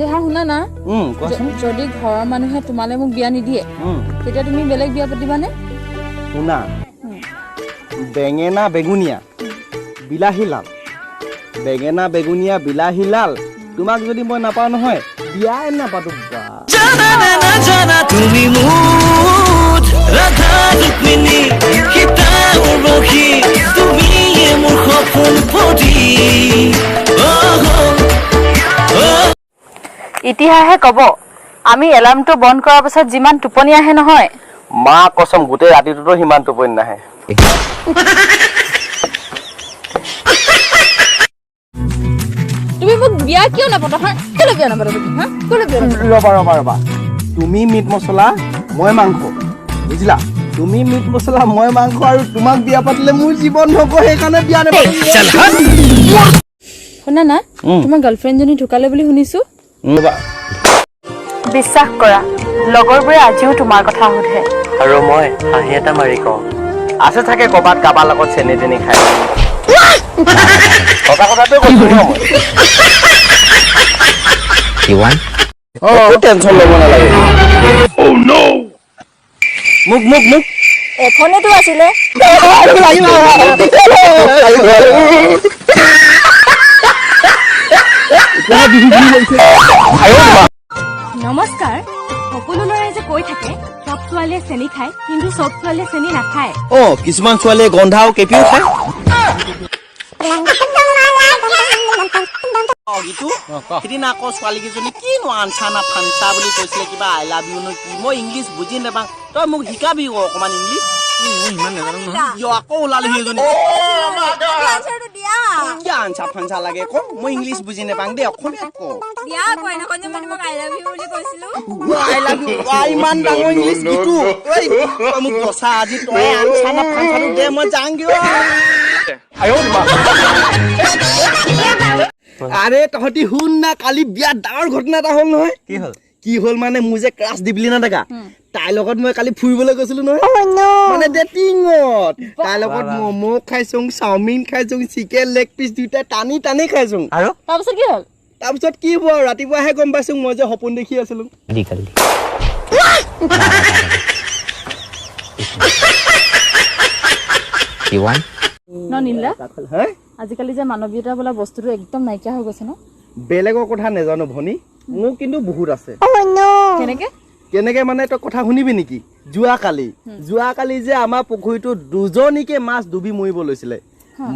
দেহা শুনা না, যদি ঘৰৰ মানুহে তোমালে মোক বিয়া নিদিয়ে তেতিয়া তুমি বেলেগ বিয়া পাতিবানে? শুনা, বেঙেনা বেগুনীয়া বিলাহী লাল, বেঙেনা বেগুনীয়া বিলাহী লাল, তোমাক যদি মই নাপাওঁ নহয় বিয়াই নাপাতো। তুমি মোৰ ৰাধা ৰুক্মিণী সীতা উৰ্বশী, তুমিয়ে মোৰ সপোন পৰী। ইতিহাসে ক'ব আমি এলাৰ্মটো বন্ধ কৰাৰ পাছত যিমান টোপনি আহে নহয়, মা কচম গোটেই ৰাতিটোতো সিমান টোপনি নাহে। তুমি মোক বিয়া কিয় নাপাতা? হা, কেলৈ বিয়া নাপাতা তুমি? হা, কেলৈ বিয়া নাপাতা? ৰবা ৰবা ৰবা, তুমি মিট মছলা মই মাংস, বুজিলা? তুমি মিট মছলা মই মাংস, আৰু তোমাক বিয়া পাতিলে মোৰ জীৱন হ'ব, সেইকাৰণে বিয়া নাপাতো। শুনা না, তোমাৰ গাৰ্লফ্ৰেণ্ডজনী ঢুকালে বুলি শুনিছো। বিশ্বাস কৰা, লগৰবোৰে আজিও তোমাৰ কথা সোধে। আৰু মই হাঁহি এটা মাৰি কওঁ, আছে থাকে ক'ৰবাত কাৰোবাৰ লগত চেনি তেনি খাই। সঁচা কথাটোৱে কৈছো ন মই। একো টেনচন ল'ব নালাগে। মোক মোক মোক এখনেতো আছিলে। নমস্কাৰ। সকলো ল'ৰাই যে কৈ থাকে চব ছোৱালীয়ে চেনি খায়, কিন্তু চব ছোৱালীয়ে চেনি নাখায়। অ, কিছুমান ছোৱালীয়ে গন্ধাও কেপিও খায়। সিদিনা আকৌ ছোৱালীকেইজনী কিনো আনচা না ফানচা বুলি কৈছিলে, কিবা I love you নো কি, মই ইংলিছ বুজি নাপাওঁ, তই মোক শিকাবি অকণমান ইংলিছ। আকৌ ওলালে সেইজনী, কি আনচা ফানচা লাগে ক, মই ইংলিছ বুজি নাপাওঁ দেই, অসমীয়াত ক। I love you, ইমান ডাঙৰ ইংলিছ কিটো? তই মোক বচা আজি, তই আনচা না ফানচাটো দে, মই যাওঁগে। আৰে তহঁতি শুন না, কালি বিয়াত ডাঙৰ ঘটনা এটা হ'ল নহয়। কি হ'ল? কি হ'ল মানে, মোৰ যে ক্ৰাছ দিবলি নাথাকা, তাইৰ লগত মই কালি ফুৰিবলৈ গৈছিলো নহয়, মানে ডেটিঙত। তাইৰ লগত ম'ম' খাইছো, চাওমিন খাইছো, চিকেন লেগ পিচ দুইটা টানি টানি খাইছো। আৰু তাৰপিছত কি হ'ল? তাৰপিছত কি হ'ব আৰু, ৰাতিপুৱাহে গম পাইছো মই যে সপোন দেখি আছিলো। ন নীলা, আজিকালি যে মানৱীয়তা বোলা বস্তুটো একদম নাইকিয়া হৈ গৈছে ন? বেলেগৰ কথা নাজানো ভনী, মোৰ কিন্তু বহুত আছে। কেনেকে? কেনেকে মানে তই কথা শুনিবি নেকি? যোৱাকালি যে আমাৰ পুখুৰীটোত দুজনীকে মাছ ডুবি মৰিব লৈছিলে,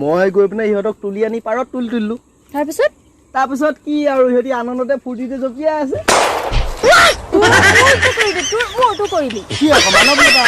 মই গৈ পিনে সিহঁতক তুলি আনি পাৰত তুলি তুলিলো। তাৰপিছত? তাৰপিছত কি আৰু, সিহঁতি আনন্দতে ফূৰ্তিতে জঁপিয়াই আছে। কি আকৌ মানৱীয়তা।